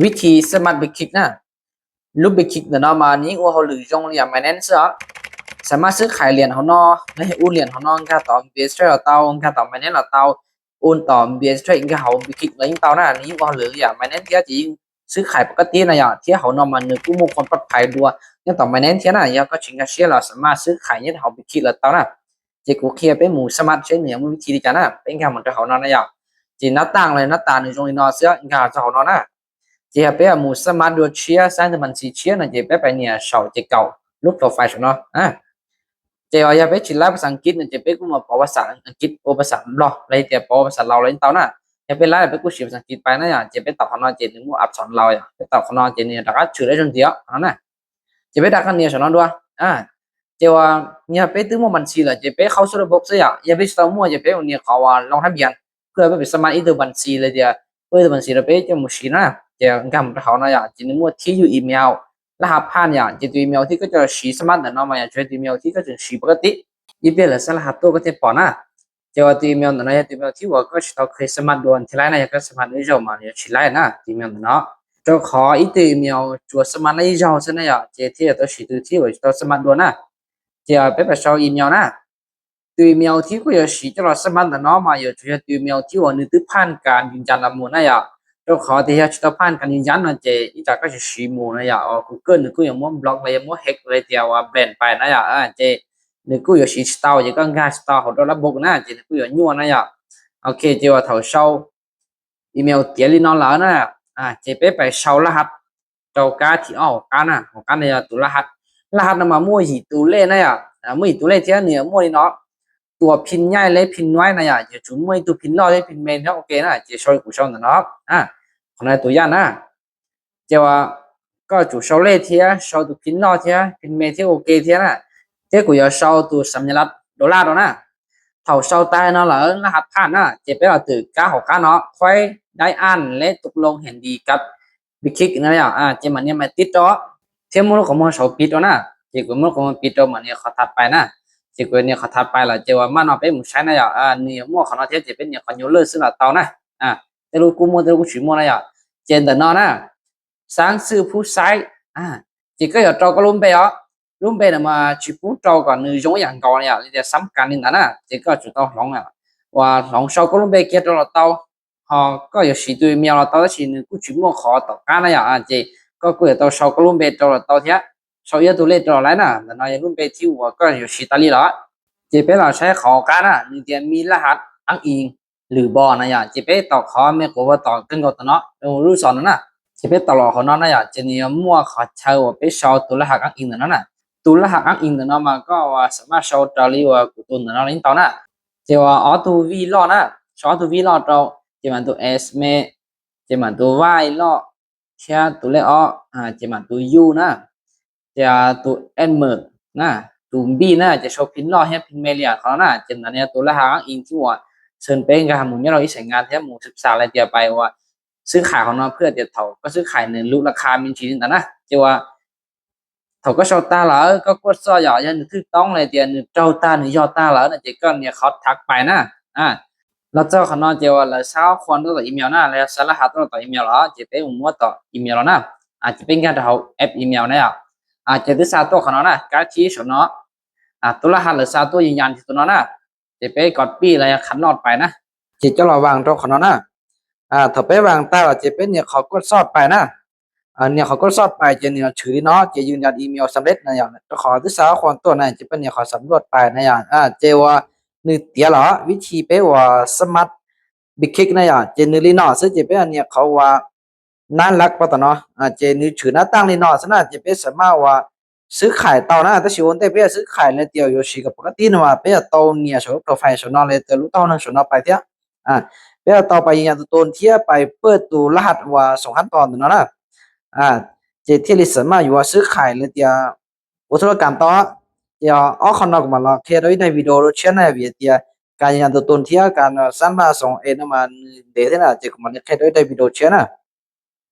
ວິທີສະມາດບິດຄຣິກນະ. ລູກບິດຄຣິກເນາະ ມານີ້ວ່າເຮົາຫຼືຍົງລຽນໄບແນນເນາະ ສາມາດຊື້ຂາຍຫຼຽນເຮົາເນາະ ແລະເຮັດໂອນຫຼຽນເຮົາເນາະ ກາຕໍ່ BitTrade ເຮົາເຕົາ ກາຕໍ່ໄບແນນເຮົາເຕົາ ໂອນຕໍ່ BitTrade ກາເຮົາບິດຄຣິກລະຍິງເຕົານະ ນີ້ວ່າເຮົາຫຼືລຽນໄບແນນເນາະ ຈະຍິງຊື້ຂາຍປົກກະຕິນະ ທຽເຮົາເນາະ ມາເນີກູ້ມູນຄວາມປອດໄພດ້ວຍ ຍັງຕໍ່ໄບແນນເນາະ ຍາກໍຊິງກາເຊຍລະສາມາດຊື້ຂາຍຍາເຮົາບິດຄຣິກລະເຕົານະ. ຈະກູເຄຍເປັນໝູສະມາດເຊນເນາະ ມີວິທີດີການະ ເປັນການມັນຈະເຮົາເນາະນະ ຍາ ຈະໜ້າຕ່າງເລີຍ ໜ້າຕ່າງໜຶ່ງຈົງອີນອສເຊຍ ກາຈະເຮົາເນາະນະ. ຈະເປັນໝູສະມາດດວເຊຍ ສ້າງແຕ່ບັນຊີເຊຍນະ ຈະເປັນໄປເນຍເຊົາ ຈະເກົາລູກໂປຣໄຟລ໌ເນາະ ອາ ຈະວ່າຢາກເປັນຊິລາຍພາສາອັງກິດນະ ຈະເປັນກູມາເປົາພາສາອັງກິດ ໂອພາສາລາວ ລະຈະເປົາພາສາລາວລະເຕົານະ ຢາກເປັນລາຍເປັນກູຊິພາສາອັງກິດໄປນະ ຍາ ຈະເປັນຕອບເຮົາເນາະ ຈະໜຶ່ງໝູອັບສອນລາວ ຍາ ເປັນຕອບເຮົາເນາະ ຈະເນຍດາກາຊື່ໄດ້ຊົນດຽວເນາະນະ ຈະເປັນດາກາເນຍເຊົາເນາະດ້ວຍ ອາ ຈະວ່າ ຍາເປັນຕື່ມໝູບັນຊີລະ ຈະເປັນເຂົ້າສູ່ລະບົບເຊຍ ຍາເປັນສະເຕັມໝູ ຈະເປັນເນຍເຂົາວ່າລອງທະບຽນ ເພື່ອໄປສະມາດອີກຕົວບັນຊີເລີຍ ເພື່ອບັນຊີລະເປັນຈະໝູຊີນະ ຈະກຳເຮົານະ ຍາ ຈະໜຶ່ງໝູທີ່ຢູ່ອີເມວ ລະຫັດຜ່ານ ຍາ ຈະຕົວອີເມວທີ່ກາຈະຊີສະມາດເນາະ ມາ ຍາ ຈະຕົວອີເມວທີ່ກາຈະຊີປົກກະຕິ ອີເມວລະສະລະຫັດຕົວກາຈະປອນນະ ຈະວ່າຕົວອີເມວນະ ຍາ ຕົວອີເມວທີ່ວ່າກາຊິຕ້ອງເຄີຍສະມາດດ້ວຍ ທີ່ລາຍນະ ຍາກາສະມາດດ້ວຍເຈົ້າມາ ຍາຊີລາຍນະ ຕົວອີເມວນະ ເຈົ້າຂໍອີຕົວອີເມວຈົວສະມາດນະ ເຈົ້າຊະນະ ຍາ ຈະທີ່ຕົວຊີຕົວທີ່ວ່າຈະຕ້ອງສະມາດດ້ວຍນະ ຈະເປັນປະຊາອີເມວນະ ຕົວອີເມວທີ່ກາຢາກຊີຈະລອດສະມາດນະເນາະ ມາຢາກຈະຕົວອີເມວທີ່ວ່າໜຶ່ງຕື່ຜ່ານການຢືນຢັນລະໝູນະ ຍາ ເຈົ້າຂໍທີ່ຢາກຈະຕ້ອງຜ່ານການຢືນຢັນນະ ຈະອີກຈາກກາຈະຊີໝູນະ ຍາ ອອກກູເກີນ ໜຶ່ງກູຢາກໝູບລັອກ ລະຢາກໝູແຮັກ ລະຈະວ່າແບນໄປນະ ຍາ ອາ ຈະ ໜຶ່ງກູຢາກຊີສະເຕັມ ຢາກກາງານສະເຕັມເຮົາດອລາບົກນະ ຈະໜຶ່ງກູຢາກຍົວນະ ຍາ ໂອເຄ ຈະວ່າເທົ່າເຊົາ ອີເມວເຕຍລີນອນລາວນະ ອາ ຈະເປັນໄປເຊົາລະຫັດ ເຈົ້າກາທີ່ອອກການນະ ອອກການນະ ຕົວລະຫັດ ລະຫັດນະ ມາໝູອີກຕົວເລກນະ ອາ ໝູອີກຕົວເລກເທື່ອໜຶ່ງໝູນີ້ເນາະ ຕົວພິນໃຫຍ່ ແລະ ພິນນ້ອຍນະ ຢາກຈະໝູຕົວພິນລອດ ແລະ ພິນແມ່ນ ໂອເຄນະ ຈະເຊົາໃຫ້ກູເຊົານະເນາະ ອາ ຂອງໃນຕົວຢ່າງນະ ຈະວ່າ ກາຈະເຊົາເລກເທື່ອ ເຊົາຕົວພິນລອດເທື່ອ ພິນແມ່ນເທື່ອ ໂອເຄເທື່ອນະ ຈະກູຢາກເຊົາຕົວສັນຍາລັກໂດລາດອກນະ ເທົ່າເຊົາຕາຍນອນລາວ ລະຫັດຜ່ານນະ ຈະເປັນວ່າຕົວກາເຮົາກາເນາະ ຂ້ອຍໄດ້ອ່ານ ແລະ ຕົກລົງເຫັນດີກັບ ບິດຄຣິກນະ ອາ ຈະມາເນຍມາຕິດຕໍ່ ເທື່ອໝູຂອງໝູເຊົາປິດອອກນະ ຈະກູໝູຂອງໝູປິດຕໍ່ ມາເນຍຂໍຖັດໄປນະ ຈະກູເນຍຂໍຖັດໄປລະ ຈະວ່າມານອນເປັນໝູໃຊ້ນະ ອາ ເນຍໝູຂອງເນາະ ຈະເປັນເນຍຂໍໂຍເລີກເຊິ່ງລະເຕົານະ ອາ ແຕ່ລູກກູໝູແຕ່ລູກກູຊີໝູນະ ຈະເດີນນອນນະ ສ້າງຊື່ຜູ້ໃຊ້ ອາ ຈະກາຢາກເຕົາກະລຸມເບອອກ ລຸມເບນະ ມາຊິປູເຕົາກະໜຶ່ງຍົງຢ່າງເກົ່ານະ ຈະສຳຄັນນີ້ນະ ຈະກາຈະເຕົາຫຼອງນະ ວ່າຫຼອງເຊົາກະລຸມເບກຽໂຕລະເຕົາ ເຮົາກາຢາກຊີຕົວອີເມວລະເຕົາ ຊິໜຶ່ງກູຊິໝູຂໍຕໍ່ການນະ ອາ ຈະ ກາກູຢາກເຕົາເຊົາກະລຸມເບໂຕລະເຕົາເທື່ອ ເຊົາເອຍໂຕເລກໂຕລະໄລນະ ແລະ ນອຍລຸມເບທີ່ວ່າກາຢາກຊີຕາລີລະ ຈະເປັນລາວໃຊ້ຂໍການນະ ໜຶ່ງເຕຍມີລະຫັດອ້າງອີງ ຫຼືບໍ່ນະ ຢາກຈະເປັນຕໍ່ຂໍແມ່ໂກວ່າຕໍ່ເກີນກໍຕະເນາະ ເປັນຮູ້ສອນນະ ຈະເປັນຕະຫຼອດຂອງນອນນະ ຢາກຈະເນຍໝູຂໍເຊົາວ່າເປັນເຊົາຕົວລະຫັດອ້າງອີງນະ ນະ ຕົວລະຫັດອ້າງອີງນະ ມາກາວ່າສາມາດເຊົາຕາລີວ່າກູໂຕນະ ນອນເນາະ ຈະວ່າອໍໂຕວີລອດນະ ເຊົາອໍໂຕວີລອດເຕົາ ຈະມາໂຕເອສເມ ຈະມາໂຕວາຍລອດ ເຊຍໂຕເລກອອກ ອາ ຈະມາໂຕຢູນະ ຈະໂຕແອນເມີນະ ໂຕບີນະ ຈະໂຊພິນລອດເຮັດພິນແມເລຍຂອງເຮົານະ ຈະນັ້ນເນຍໂຕລະຫັດອ້າງອີງທີ່ວ່າເຊີນເປັນການໝູຍອດເຮົາອີກໃຊ້ງານແທ້ໝູສຶກສາລະຕຽວໄປວ່າຊື້ຂາຍຂອງເຮົາເນາະ ເພື່ອຈະເທົ່າກໍຊື້ຂາຍໃນລູກລາຄາມິນຊີນນະ ຈະວ່າ ເທົ່າກໍເຊົາຕາລາວ ກໍກວດສອບຢາກ ຢ່າໜຶ່ງຖືກຕ້ອງເລີຍ ຕຽໜຶ່ງເຈົ້າຕາໜຶ່ງຢອດຕາລາວນະ ຈະກໍເນຍເຂົາທັກໄປນະ ອາ ລະເຈົ້າຂະນ້ອຍຈະວ່າລະຊາວຄວນຕໍ່ອີເມວນະ ລະຊາລະຫັດຕໍ່ອີເມວລະ ຈະເປັນໝູຕໍ່ອີເມວລະນະ ອາ ຈະເປັນການເຮົາແອັບອີເມວນະ ອາ ຈະຕື່ສາຕົວຂະນ້ອຍນະ ກາທີ່ສະເນາະ ອາ ຕົວລະຫັດລະຊາຕົວຢືນຢັນທີ່ຕົວນັ້ນນະ ຈະໄປກອດປີ້ລະຄັນລອດໄປນະ ຈະຈະລະວັງຕົວຂະນ້ອຍນະ ອາ ຖ້າໄປວາງຕາລະຈະເປັນເນຍເຂົາກວດສອບໄປນະ ອາ ເນຍເຂົາກວດສອບໄປ ຈະເນຍຖືເນາະ ຈະຢືນຢັນອີເມວສຳເລັດນະ ຈະຂໍທີ່ສາວຄວນຕົວນະ ຈະເປັນເນຍເຂົາສຳຫຼວດໄປນະ ອາ ຈະວ່າໜຶ່ງເຕຍລະ ວິທີໄປວ່າສະມາດບິດຄຣິກນະ ຈະໜຶ່ງລີເນາະ ຊຶ່ງຈະເປັນເນຍເຂົາວ່າ ນັ້ນລັກປະຕະເນາະ ອາ ຈະໜຶ່ງຖືໜ້າຕ່າງລີເນາະ ສະນັ້ນຈະເປັນສາມາດວ່າ ຊື້ຂາຍເຕົານະ ແຕ່ຊິໂອນແຕ່ເປັນຊື້ຂາຍແລະຕຽວໂຍຊິກັບປົກກະຕິນະວ່າ ເປັນເຕົາເນຍສຳລັບໂປຣໄຟລ໌ສະເນາະ ແລະ ແຕ່ລູກເຕົ້ານັ້ນສະເນາະໄປເທຍ ອາ ເປັນເຕົາໄປຢືນຢັນຕົວຕົນເທຍ ໄປເປີດໂຕລະຫັດວ່າສອງຂັ້ນຕອນຕົວນັ້ນນະ ອາ ຈະເທຍລິສາມາດຢູ່ວ່າຊື້ຂາຍແລະຕຽວ ອຸດສາຫະກຳຕໍ່ ຕຽວອອກຂ້າງນອກມາລະເຄຍໂດຍໃນວິດີໂອໂລເຊຍນະ ເວຍເຕຍ ການຢືນຢັນຕົວຕົນເທຍ ການ ອາ ສັນບາສອງເອັນມາເດເທຍນະ ຈະມາເຄຍໂດຍໃນວິດີໂອເຊຍນະ